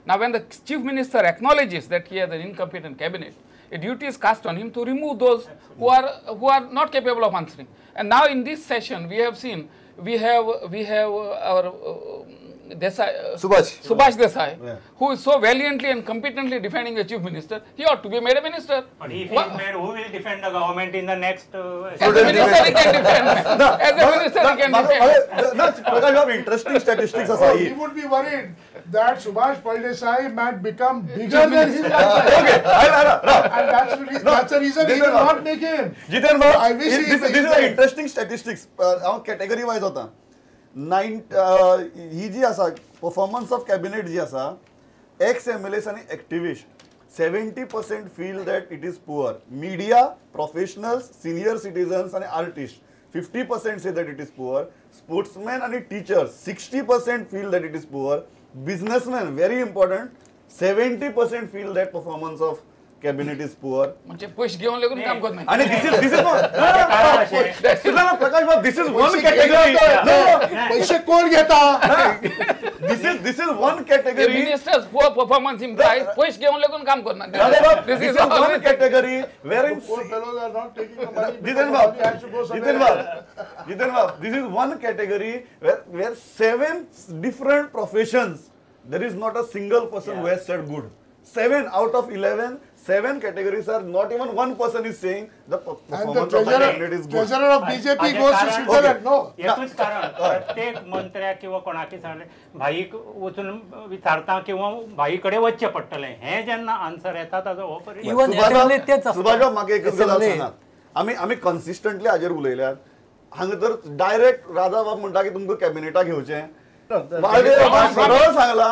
Now when the chief minister acknowledges that he has an incompetent cabinet, a duty is cast on him to remove those who are not capable of answering. And now in this session we have seen, we have our Desai, Subhash Desai, yeah, who is so valiantly and competently defending the chief minister. He ought to be made a minister. But if he is made, who will defend the government in the next? As a minister, he can defend. As a minister, he can defend. No, Prakash, you have interesting statistics. He would be worried that Subhash Phaldesai might become bigger than his. Okay, and that's the reason he will not make him. Jiten Bhau, I wish this is an interesting statistics. Category wise होता. ही जी आसा performance of cabinet जी आसा, x M L S आनी activist 70% feel that it is poor. Media, professionals, senior citizens आनी artist 50% say that it is poor. Sportsman आनी teachers 60% feel that it is poor. Businessman, very important, 70% feel that performance of cabinet is poor. म्हणजे पैसे घेऊन लेगून काम करत नाही. आणि this is not Prakash Babu, this is one category. पैसे कोण घेता? This is one category. Minister's poor performance implies पैसे घेऊन लेगून काम करत नाही. This is one category wherein poor fellows are not taking the money. Jiten Babu, this is one category where 7 different professions, there is not a single person who has said good. 7 out of 11, 7 categories are not even one person is saying the performance of the cabinet is good. Treasurer of BJP goes to Switzerland. No. एकूच कारण प्रत्येक मंत्र्याक किंवा कोणाकी सांगलें भाईक वचून विचारता किंवा भाई कडेन वचचें पडटलें, हें जेन्ना आन्सर येता ताजो हो परिणाम. सुभाष बाब, म्हाका एक गजाल सांगात, आमी आमी कन्सिस्टंटली हाजेर उलयल्यात. हांगा तर डायरेक्ट राजा बाब म्हणटा की तुमकां कॅबिनेटाक घेवचें. सरळ सांगला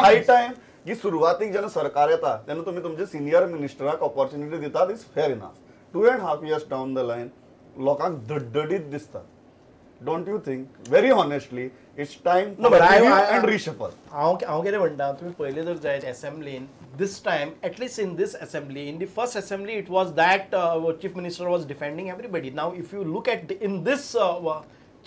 हाय टायम की सुरवातीक जेन्ना सरकार येता तेन्ना तुमी तुमचे सिनियर मिनिस्टराक ऑपॉर्च्युनिटी दितात, is fair enough. 2.5 years down the line लोकांक धडधडीत दिसता. Don't you think very honestly it's time and reshuffle? हांव हांव कितें म्हणटा, तुमी पयलें जर जायत एसेंब्लीन, this time at least in this assembly, in the first assembly it was that chief minister was defending everybody. Now if you look at in this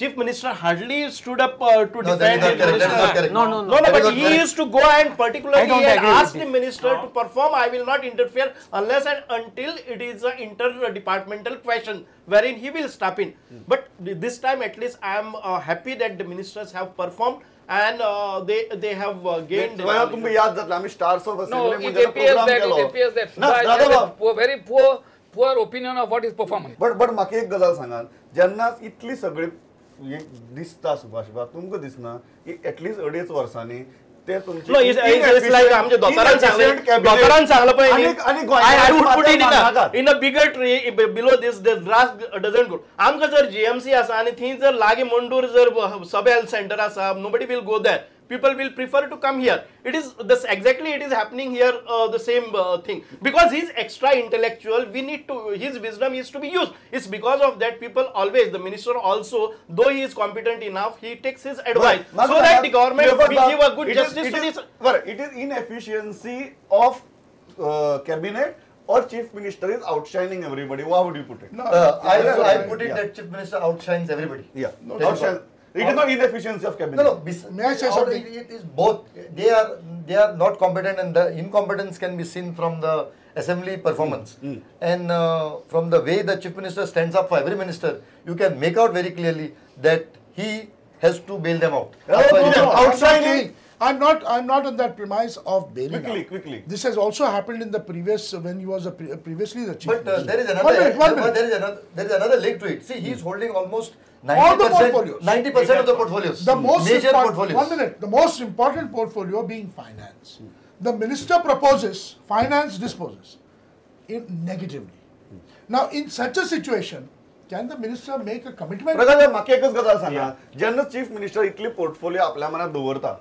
Chief Minister hardly stood up to defend him. No, but he used to go and particularly he had asked the minister to perform. I will not interfere unless and until it is an interdepartmental question wherein he will step in. But this time at least I am happy that the ministers have performed and they have gained. तुमकां याद जातलें आमी stars of assembly it appears that very poor opinion of what is performance. But म्हाका एक गजाल सांगात, जेन्ना इतली सगळी दिसता सुभाष बाब, तुमकां दिसना की एटलिस्ट 2.5 वर्सांनी ते तुमचे दोतोरान सांगलें पळय, in a bigger tree below this the grass doesn't grow. आमकां जर जीएमसी आसा आनी थंय जर लागीं मंडूर जर सब हेल्थ सेंटर आसा, nobody will go there. People will prefer to come here. It is this exactly it is happening here, the same thing. Because he is extra intellectual, we need to, his wisdom is to be used. It's because of that people always, the minister also, though he is competent enough, he takes his advice. So that the government will give a good justice to this. It is inefficiency of cabinet or chief minister is outshining everybody. How would you put it? No, I put it that chief minister outshines everybody. Yeah. No, outshines. It is not inefficiency of cabinet. No, no. May I say something? It is both. They are not competent, and the incompetence can be seen from the assembly performance. And from the way the chief minister stands up for every minister, you can make out very clearly that he has to bail them out. Outshining. I'm not on that premise of bailing out. Quickly. This has also happened in the previous, when he was previously the chief. But there is another. One minute. There is another leg to it. See, he is holding almost 90% all the portfolios. 90% of the portfolios. The most major portfolios. 1 minute. The most important portfolio being finance. The minister proposes, finance disposes, in negatively. Now, in such a situation, can the minister make a commitment? Prakash, म्हाका एकच गजाल सांगा, जेन्ना chief minister इतली portfolio आपल्या मनात दवरता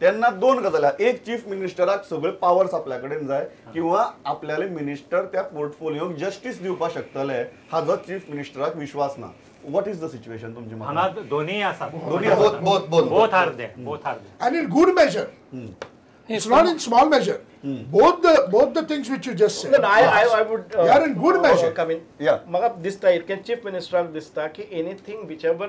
तेन्ना दोन गजाली, एक चीफ मिनिस्टराक सगळे पावर्स आपल्या कडेन जाय किंवा आपल्याले मिनिस्टर त्या पोर्टफोलिओक जस्टीस दिवपाक शकतले हाजो चीफ मिनिस्टराक विश्वास ना. What is the situation तुमची? हांगा दोन्ही आसा, both both are there, both are there. And in good measure, It's not in small measure. Both the things which you just said. No, I would. They are in good measure. Come in. Yeah. म्हाका दिसता इतकें chief मिनिस्टराक दिसता की anything whichever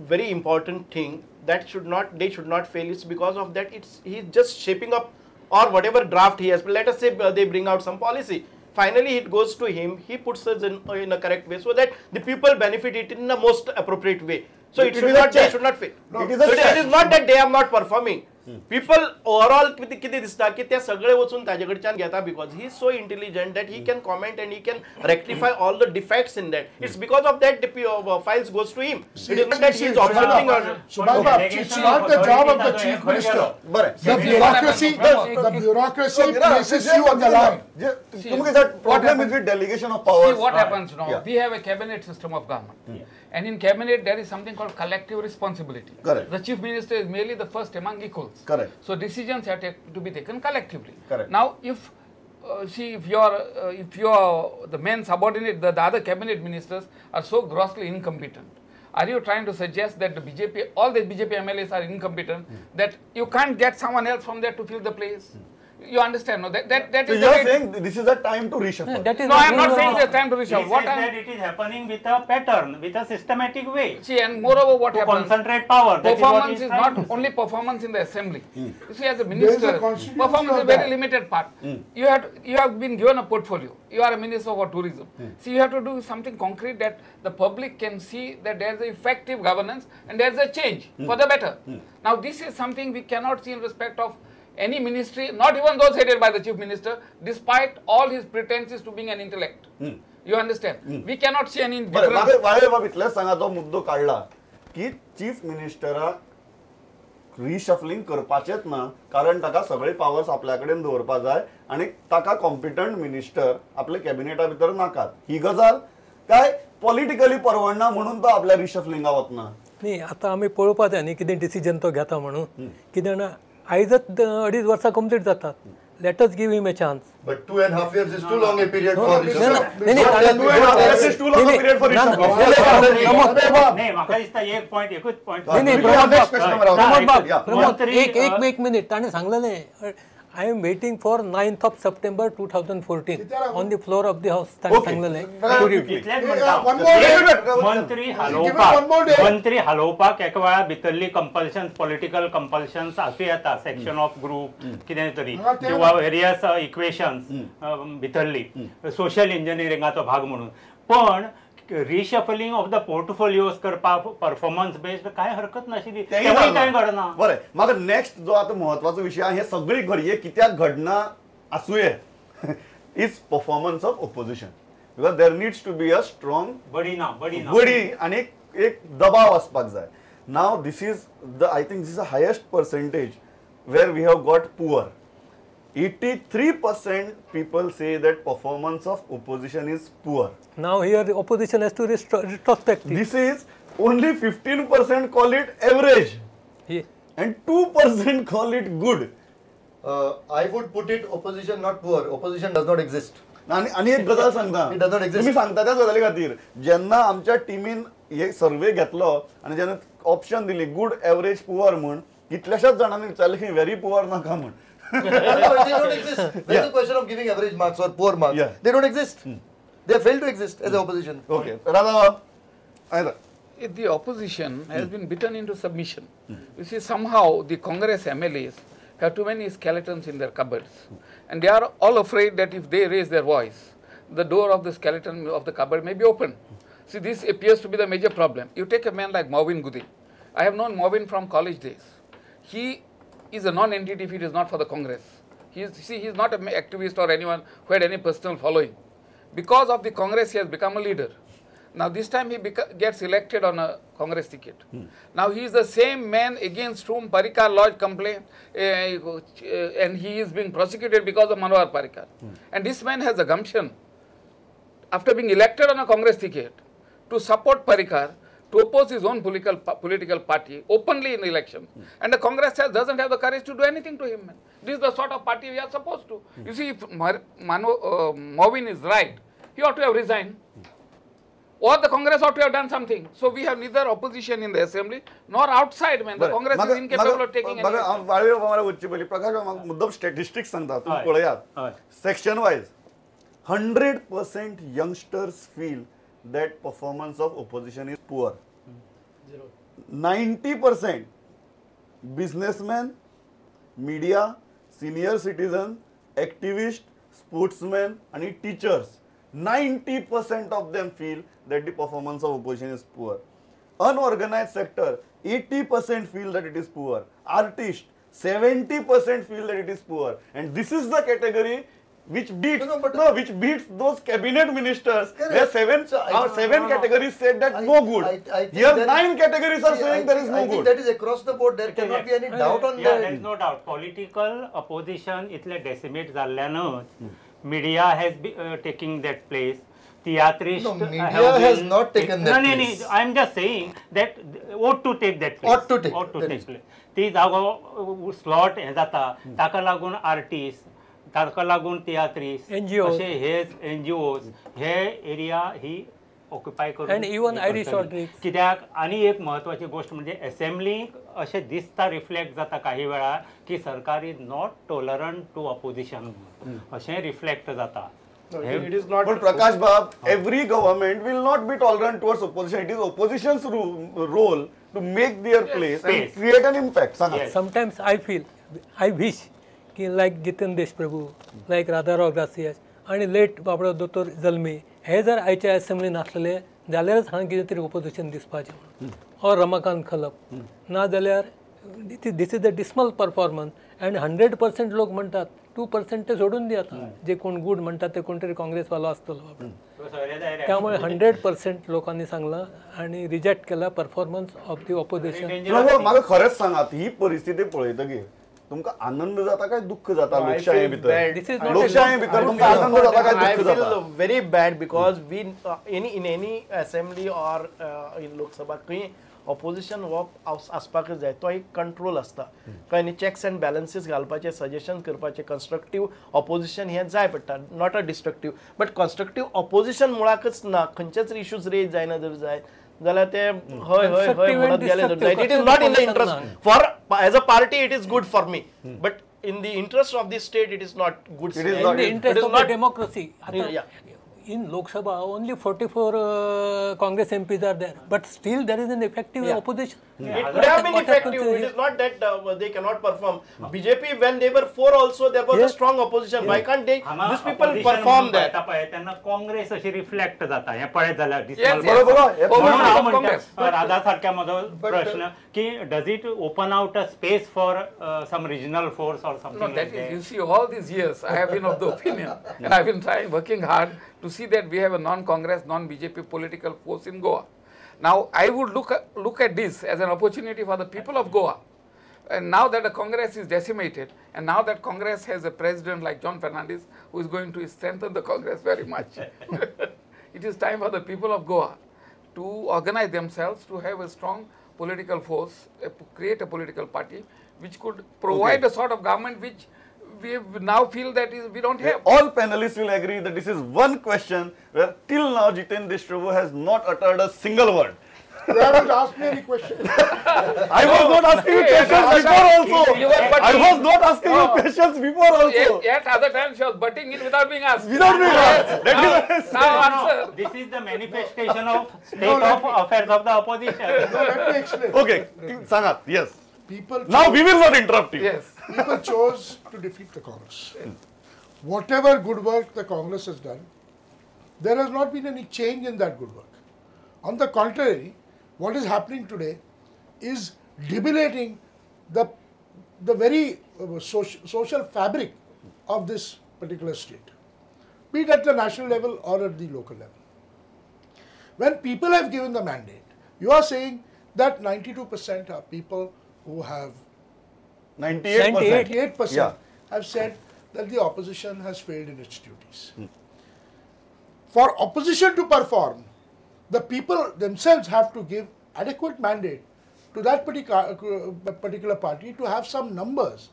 very important thing that should not, they should not fail. It's because of that it's he is just shaping up or whatever draft he has. Let us say they bring out some policy. Finally, it goes to him. He puts us in a correct way so that the people benefit it in the most appropriate way. So it should not, they should not fail. No, it is so it is not that they are not performing. People overall कितें दिसता की ते सगळे वचून ताजे कडच्यान घेता because he is so intelligent that he can comment and he can rectify all the defects in that. It's because of that the files goes to him. It is not that he is observing or Subhash, it's not the job of the chief minister. The bureaucracy places you on the line. Problem is with delegation of powers. See what happens now. We have a cabinet system of government. And in cabinet there is something called collective responsibility. Correct. The chief minister is merely the first among equals. Correct. So decisions have to be taken collectively. Correct. Now, if if you're the main subordinate, the other cabinet ministers are so grossly incompetent, are you trying to suggest that the BJP, all the BJP MLAs are incompetent, that you can't get someone else from there to fill the place? You understand? No, that so is. You are saying this is a time to reshuffle. No, that is no, I am not saying the time to reshuffle. What that it is happening with a pattern, with a systematic way. See, and moreover, what to happens? Concentrate power. Performance is not only performance in the assembly. You see, as a minister, performance is a very limited part. You have been given a portfolio. You are a minister for tourism. See, you have to do something concrete that the public can see that there is effective governance and there is a change for the better. Now, this is something we cannot see in respect of any ministry, not even those headed by the chief minister, despite all his pretenses to being an intellect. You understand? We cannot see any difference. बरें इतलेंच सांगा, तो मुद्दो काडला की chief मिनिस्टराक reshuffling करपाचेच ना, कारण ताका सगळे पावर्स आपल्या कडेन दवरपा जाय आनी ताका कॉम्पिटंट मिनिस्टर आपल्या कॅबिनेटा भितर नाकात. ही गजाल काय पॉलिटिकली परवडना म्हणून तो आपल्या रिशफलिंगा वतना. न्ही, आतां आमी पळोवपा जाय न्ही कितें डिसिजन तो घेता म्हणून. कितें जाणा, आयजच 2.5 वर्सां कंप्लीट जातात. Let us give him a chance. But 2.5 years is too long a period for reshuffle. 2.5 years is too long a period for reshuffle. नाही, म्हाका दिसता एक पॉइंट, एकूच पॉइंट. नाही, प्रमोद, एक मिनिट. ताणें सांगलेलें, I am waiting for 9th of September 2014 on the floor of the house. ताणें सांगलेलें. मंत्री हालोवपाक एका वेळा भितरली कंपल्शन, पॉलिटिकल कंपल्शन्स आसूं येता, सेक्शन ऑफ ग्रूप कितें तरी किंवा वेरियस इक्वेशन्स भितरली सोशल इंजिनियरिंगाचो भाग म्हणून. पण रिशफलिंग ऑफ the portfolios करपाक परफॉर्मन्स बेस्ड काय हरकत नाशिल्ली, तेवूय काय घडना. बरें, म्हाका नेक्स्ट जो आतां म्हत्वाचो विशय आहा, हे सगळी घडये कित्याक घडना आसुये, is performance of opposition. Because there needs to be a strong बडी ना, बडी ना, बडी आनी एक दबाव आसपाक जाय. Now this is the, I think this is the highest percentage where we have got poor. 83% people say that performance of opposition is poor. Now here the opposition has to retrospect. This is only 15% call it average. Yeah. And 2% call it good. I would put it opposition not poor. Opposition does not exist. आनी एक गजाल सांगता, तुम्ही सांगता त्याच गजाली खातीर, जेन्ना आमच्या टिमीन हे सर्वे घेतलो आनी जेन्ना ऑप्शन दिली गुड, एवरेज, पुअर म्हूण, कितल्याशाच जाणांनी विचारलें की व्हेरी पुअर नाका म्हूण. They don't exist. There's a question of giving average marks or poor marks. Yeah. They don't exist. They fail to exist as an opposition. Okay. Radha, the opposition has been beaten into submission. You see, somehow the Congress MLAs have too many skeletons in their cupboards. And they are all afraid that if they raise their voice, the door of the skeleton of the cupboard may be open. See, this appears to be the major problem. You take a man like Mauvin Godinho. I have known Mauvin from college days. He is a non-entity if it is not for the Congress. He is not an activist or anyone who had any personal following. Because of the Congress, he has become a leader. Now this time he gets elected on a Congress ticket. Now he is the same man against whom Parrikar lodged complaint, and he is being prosecuted because of Manohar Parrikar. And this man has a gumption, after being elected on a Congress ticket, to support Parrikar, to oppose his own political party openly in election. And the Congress doesn't have the courage to do anything to him. This is the sort of party we are supposed to. You see, if Mauvin is right, he ought to have resigned. Or the Congress ought to have done something. So we have neither opposition in the assembly nor outside, man. The Congress is incapable of taking any action. Valve बाबा वचचे पयलीं प्रकाश बाबा मुद्दम statistics सांगता, तुमी पळयात section wise 100% youngsters feel that performance of opposition is poor. 90% businessman, media, senior citizen, activist, sportsman आणि teachers, 90% of them feel that the performance of opposition is poor. Unorganized sector, 80% feel that it is poor. Artist, 70% feel that it is poor. And this is the category which beats which beats those cabinet ministers. Where seven categories said that no good. Here 9 categories are saying there is no good. I think that is across the board. There cannot be any doubt on that. There is no doubt. Political opposition इतले decimate जाल्ल्यानच media has taking that place. Theatrist. No, media has not taken that place. No, I am just saying that ought to take that place. Ought to take. Ought to take place. ती जागो slot हे जाता, ताका लागून artist, ताका लागून तियात्रिस्ट, अशे हे एनजीओज हे एरिया ही ऑक्युपाय करून. And even Irish Rodrigues. कित्याक आनी एक म्हत्वाची गोश्ट म्हणजे असेंब्लीक अशें दिसता, रिफ्लेक्ट जाता काही वेळार की सरकार is not tolerant to opposition अशें रिफ्लेक्ट जाता. It is not. But Prakash Bab, every government will not be tolerant towards opposition. It is opposition's role to make their place and create an impact. Yes. Sometimes I feel, I wish की like Jiten Deshprabhu, like Radharao Gracias आनी late बाबडो दोतोर जल्मी हे जर आयच्या असेंब्लीन आसलेले जाल्यारच हांगा कितें तरी ऑपोजिशन दिसपाचें म्हणून. ऑर रमाकांत खलप ना जाल्यार this is a dismal performance. And 100% लोक म्हणटात, 2% ते सोडून दी आतां, जे कोण गूड म्हणटात ते कोण तरी काँग्रेसवालो आसतलो. त्यामुळे 100% लोकांनी सांगलां आनी रिजेक्ट केला परफॉर्मन्स ऑफ the opposition. म्हाका खरेंच सांगात, ही परिस्थिती पळयतकीर तुमकां आनंद जाता काय दुःख जाता? लोकशाये भितर, लोकशाये भितर तुमकां आनंद जाता काय दुःख जाता? I feel very bad because we in any assembly or in Lok Sabha खंय ऑपोजिशन हो आसपाकच जाय. तो एक कंट्रोल आसता, कळ्ळें न्ही? चॅक्स अँड बॅलन्सीस घालपाचे, सजेशन करपाचे, कन्स्ट्रक्टीव ऑपोजिशन हें जाय पडटा, not a destructive but constructive opposition मुळाकच ना. खंयचेच इश्यूज रेज जायना जर जायत जाल्यार ते हय हय हय म्हणत गेले जर जायत, it is not in the interest for as a party. It is good for me, but in the interest of the state it is not good. It is not in the interest of democracy. In Lok Sabha, only 44 Congress MPs are there, but still there is an effective opposition. It could have been effective. It is not that they cannot perform. BJP, when they were 4 also, there was a strong opposition. Why can't they? These people perform that. तेन्ना काँग्रेस अशी reflect जाता हें पळयत जाल्यार. राधा सारक्या म्हजो प्रश्न की does it open out a space for some regional force or something? That is, you see, all these years I have been of the opinion and I have been trying, working hard to see that we have a non-Congress, non-BJP political force in Goa. Now, I would look at this as an opportunity for the people of Goa. And now that the Congress is decimated, and now that Congress has a president like John Fernandez, who is going to strengthen the Congress very much, it is time for the people of Goa to organize themselves, to have a strong political force, create a political party, which could provide a sort of government which we now feel that is we don't have. All panelists will agree that this is one question where till now Jiten Deshprabhu has not uttered a single word. You haven't asked me any question. I was not asking you questions before also. I was not asking you questions before also. Yet other times she was butting in without being asked. Without being asked. That is now answer. This is the manifestation of state of affairs of the opposition. No, let me explain. Okay, Sangat, yes. People now we will not interrupt you. Yes. People chose to defeat the Congress. Whatever good work the Congress has done, there has not been any change in that good work. On the contrary, what is happening today is debilitating the very social fabric of this particular state, be it at the national level or at the local level. When people have given the mandate, you are saying that 92% are people who have 98% have said that the opposition has failed in its duties. For opposition to perform, the people themselves have to give adequate mandate to that particular party to have some numbers.